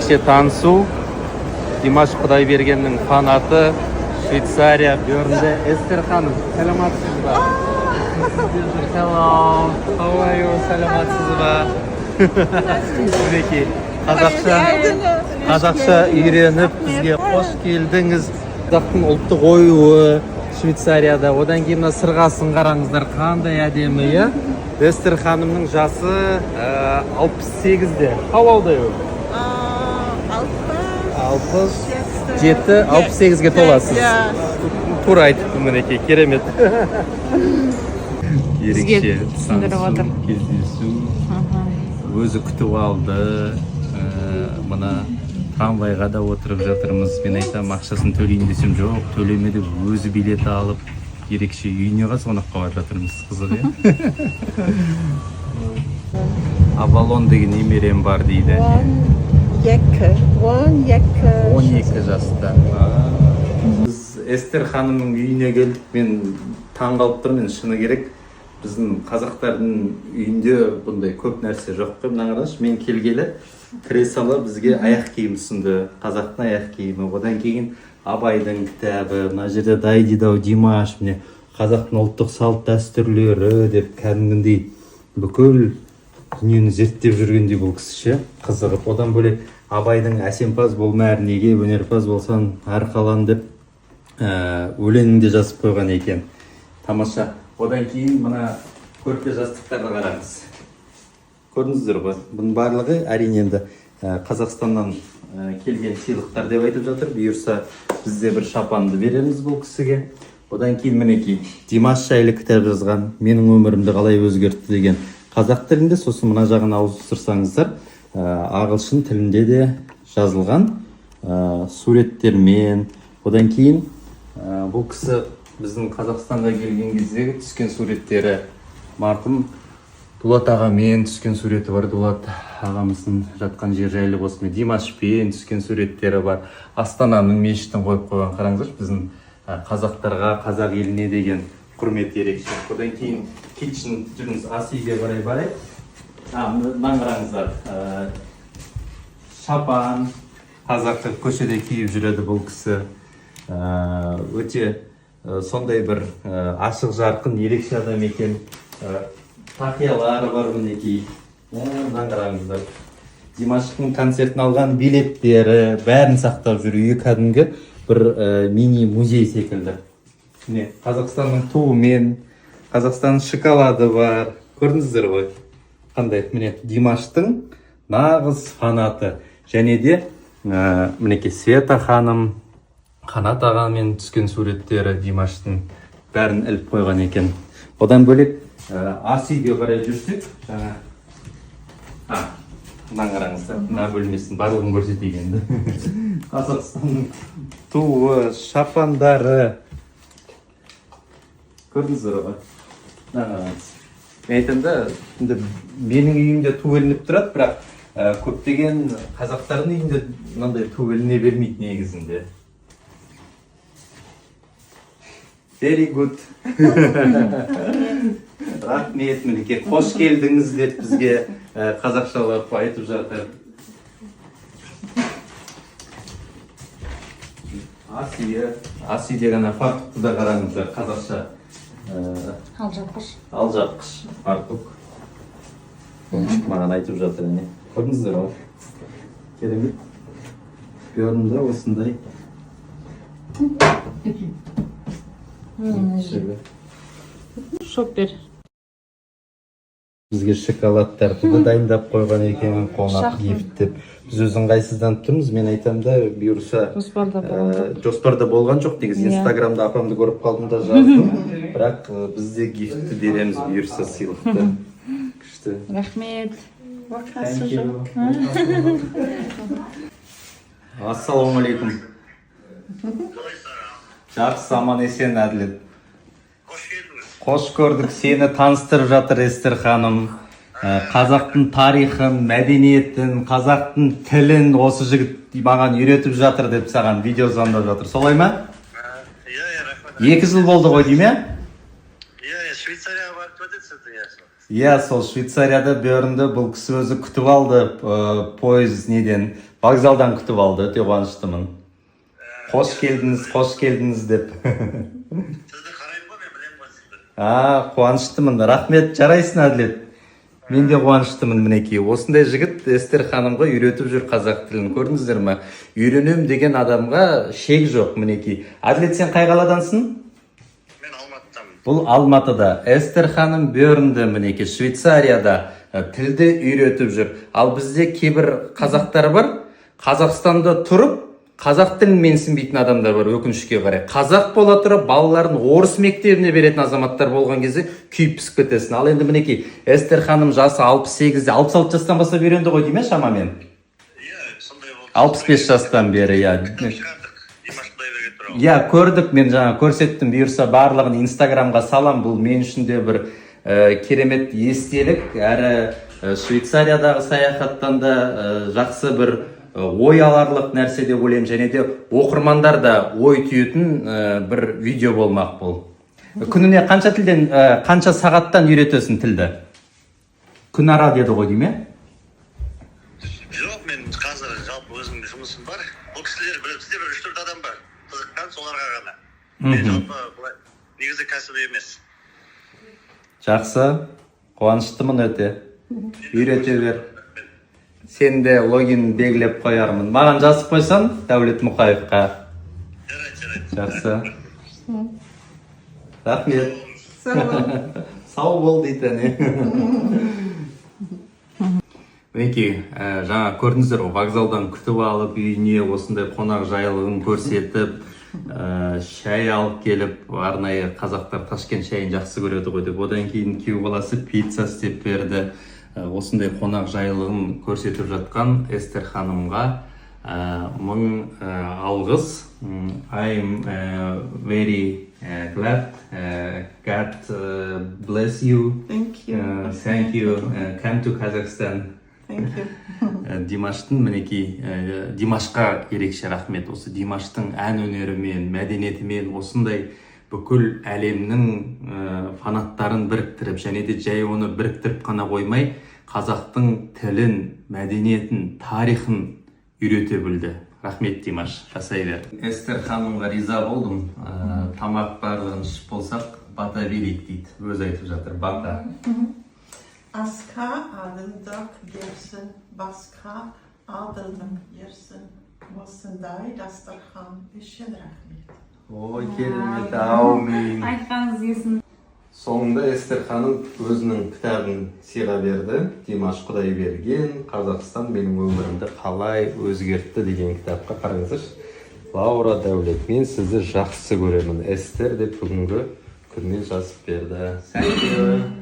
Ерекше танысу. Димаш Құдайбергеннің фанаты, Швейцария, Бернде. Эстер ханым, саламатсыз ба? Hello, how are you? Саламатсыз ба? Мінекей, қазақша үйреніп, бізге қош келдіңіз. Қазақтың ұлттық оюы Швейцарияда. Одан кейін мына сырғасын қараңыздар, қандай әдемі, иә? Эстер ханымның жасы 68-де. How old are you? 67, 68-ге толасыз. Тура айтыппын, мінекей, керемет. Бізге Ерекше түсіндіріп танысу, отыр. кездесу. Өзі күтіп алды. Мына трамвайға да отырып жатырмыз. Мен айтамын, ақшасын төлейін десем, жоқ, төлеме деп өзі билет алып, ерекше үйіне қонаққа барып жатырмыз. Қызық, иә? Авалон деген немерем бар дейді. 12, 12. 12 жаста. Біз Эстер ханымның үйіне келдік. Мен таң қалып тұрмын, шыны керек. Біздің қазақтардың үйінде бұндай көп нәрсе жоқ қой. Мына қараңызшы, мен келгелі кіре сала бізге аяқ киім ұсынды. Қазақтың аяқ киімі. Одан кейін Абайдың кітабы, мына жерде Дайдидау Димаш, міне, қазақтың ұлттық салт дәстүрлері деп кәдімгідей бүкіл дүниені зерттеп жүргендей бұл кісі ше, қызығып. Одан бөлек Абайдың «Әсемпаз болма әрнеге, өнерпаз болсаң арқалан» деп өлеңін де жазып қойған екен. Тамаша. Одан кейін мына көрпе жастықтарды қараңыз, көрдіңіздер ғой. Бұның барлығы, әрине, енді Қазақстаннан келген сыйлықтар деп айтып жатыр. Бұйырса, біз де бір шапанды береміз бұл кісіге. Одан кейін, мінекей, Димаш жайлы кітап жазған, «Менің өмірімді қалай өзгертті» деген, қазақ тілінде. Сосын мына жағын ауыстырсаңыздар, ағылшын тілінде де жазылған, суреттермен. Одан кейін бұл кісі біздің Қазақстанға келген кездегі түскен суреттері, марқұм Дулат ағамен түскен суреті бар. Дулат ағамыздың жатқан жері жайлы болсын. Димашпен түскен суреттері бар. Астананың мешітін қойып қойған. Қараңыздаршы, біздің қазақтарға, қазақ еліне деген құрмет ерекше. Одан кейін kitchen, жүріңіз, ас үйге қарай барайық. А, мынаны қараңыздар. Шапан, қазақы, көшеде киіп жүреді бұл кісі. Өте сондай бір ашық жарқын ерекше адам екен. Тақиялары бар, мінекей. Мынаны қараңыздар, Димаштың концертін алған билеттері, бәрін сақтап жүр. Үйі кәдімгі бір мини музей секілді. Міне, Қазақстанның туымен, Қазақстанның шоколады бар, көрдіңіздер ғой қандай. Міне, Димаштың нағыз фанаты. Және де мінекей, Света ханым, Қанат ағамен түскен суреттері Димаштың, бәрін іліп қойған екен. Одан бөлек ас үйге қарай жүрсек, жаңа, а, мынаны қараңыздар, мына бөлмесін барлығын көрсетейік енді. Қазақстанның туы, шапандары, көрдіңіздер ғой. Мына қараңыз, мен айтамын да, енді менің үйімде ту ілініп тұрады, бірақ көптеген қазақтардың үйінде мынандай ту іліне бермейді негізінде. Very good, рахмет. Мінекей, қош келдіңіз деп бізге қазақшалап айтып жатыр. Ас үйі, ас үйдегі ана фартукты да қараңыздар, қазақша Алжапқыш. Алжапқыш, фартук. Маған айтып жатыр, әне, көрдіңіздер ғой, керемет. Бернде осындай. Шоппер. Бізге шоколадтарды да дайындап қойған екен, қонақ Шахмат. Gift деп. Біз өз ыңғайсызданып тұрмыз. Мен айтамын да, бұйырса, Жоспарда болған жоқ. Жоспарда болған жоқ негізі. Иә. Инстаграмда апамды көріп қалдым да жаздым, бірақ біз де gift ті береміз, бұйырса, сыйлықты. Күшті. Рахмет. Оқасы жоқ. Ассалаумағалейкум! Жақсы, аман есен Әділет. Қош көрдік. Сені таныстырып жатыр Эстер ханым. Қазақтың тарихын, мәдениетін, қазақтың тілін осы жігіт маған үйретіп жатыр деп саған видео звондап жатыр. Солай ма? Иә, рахмет. 2 жыл болды ғой деймін, иә? Иә, Швейцарияға барып кетеді. Иә, сол Швейцарияда, Бернде бұл кісі өзі күтіп алды, пойыз неден, вокзалдан күтіп алды. Өте қуаныштымын. Қош келдіңіз, қош келдіңіз деп. Сізді қараймын ғой, мен білемін ғой сізді. А, қуаныштымын, рахмет. Жарайсың, Әділет. Мен де қуаныштымын. Мінекей, осындай жігіт Эстер ханымға үйретіп жүр қазақ тілін, көрдіңіздер ме? Үйренемін деген адамға шек жоқ. Мінекей, Әділет, сен қай қаладансың? Мен Алматыдамын. Бұл Алматыда, Эстер ханым Бернде, мінекей, Швейцарияда тілді үйретіп жүр. Ал бізде кейбір қазақтар бар, Қазақстанда тұрып қазақ тілін менсінбейтін адамдар бар. Өкінішке қарай, қазақ бола тұра балаларын орыс мектебіне беретін азаматтар болған кезде күйіп пісіп кетесің. Ал енді, мінекей, Эстер ханым жасы 68-де, 66 жастан бастап үйренді ғой деймін, шамамен. Иә, сондай болды. 65 жастан бері, иә. Кітап шығардық Димаш Құдайберген туралы. Иә, көрдік, мен жаңа көрсеттім. Бұйырса, барлығын Инстаграмға салам. Бұл мен үшін де бір керемет естелік, әрі Швейцариядағы саяхаттан да жақсы бір ой аларлық нәрсе деп ойлаймын. Және де оқырмандар да ой түйетін бір видео болмақ бұл. Күніне қанша тілден, қанша сағаттан үйретесің тілді? Күнара деді ғой деймін, иә? Жоқ, мен қазір жалпы өзімнің жұмысым бар. Бұл кісілер бір, бізде бір үш төрт адам бар қызыққан, соларға ғана. Мен жалпы былай негізі кәсібі емес. Жақсы, қуаныштымын өте. Үйрете бер. Сен де логин белгілеп қоярмын, маған жазып қойсаң, Дәулет Мұқаевқа. Жарайды, жарайды. Жақсы, рахмет. Сау бол. Сау бол дейді, әне. Мінекей, жаңа көрдіңіздер ғой, вокзалдан күтіп алып, үйіне осындай қонақ жайлығын көрсетіп, шай алып келіп, арнайы, қазақтар Ташкент шайын жақсы көреді ғой деп. Одан кейін күйеу баласы пицца істеп берді. Осындай қонақ жайлығын көрсетіп жатқан Эстер ханымға мың алғыс. I'm very glad. God bless you. Thank you. Thank you. Come to Kazakhstan. Thank you. Димаштың, мінекей, Димашқа ерекше рахмет. Осы Димаштың ән өнерімен, мәдениетімен осындай бүкіл әлемнің фанаттарын біріктіріп, және де жай оны біріктіріп қана қоймай, қазақтың тілін, мәдениетін, тарихын үйрете білді. Рахмет, Димаш, жасай бер. Эстер ханымға риза болдым. Тамақ барлығын ішіп болсақ, бата берейік дейді, өзі айтып жатыр, бата. Асқа адалдық берсін, басқа адалдық берсін. Осындай дастархан үшін рахмет. Ой, керемет, әумин. Айтқаныңыз келсін. Соңында Эстер ханым өзінің кітабын сыйға берді. «Димаш Құдайберген: Қазақстан менің өмірімді қалай өзгертті» деген кітапқа қараңыздаршы. «Лаура, Дәулет, мен сізді жақсы көремін, Эстер» деп бүгінгі күнмен жазып берді. Thank you.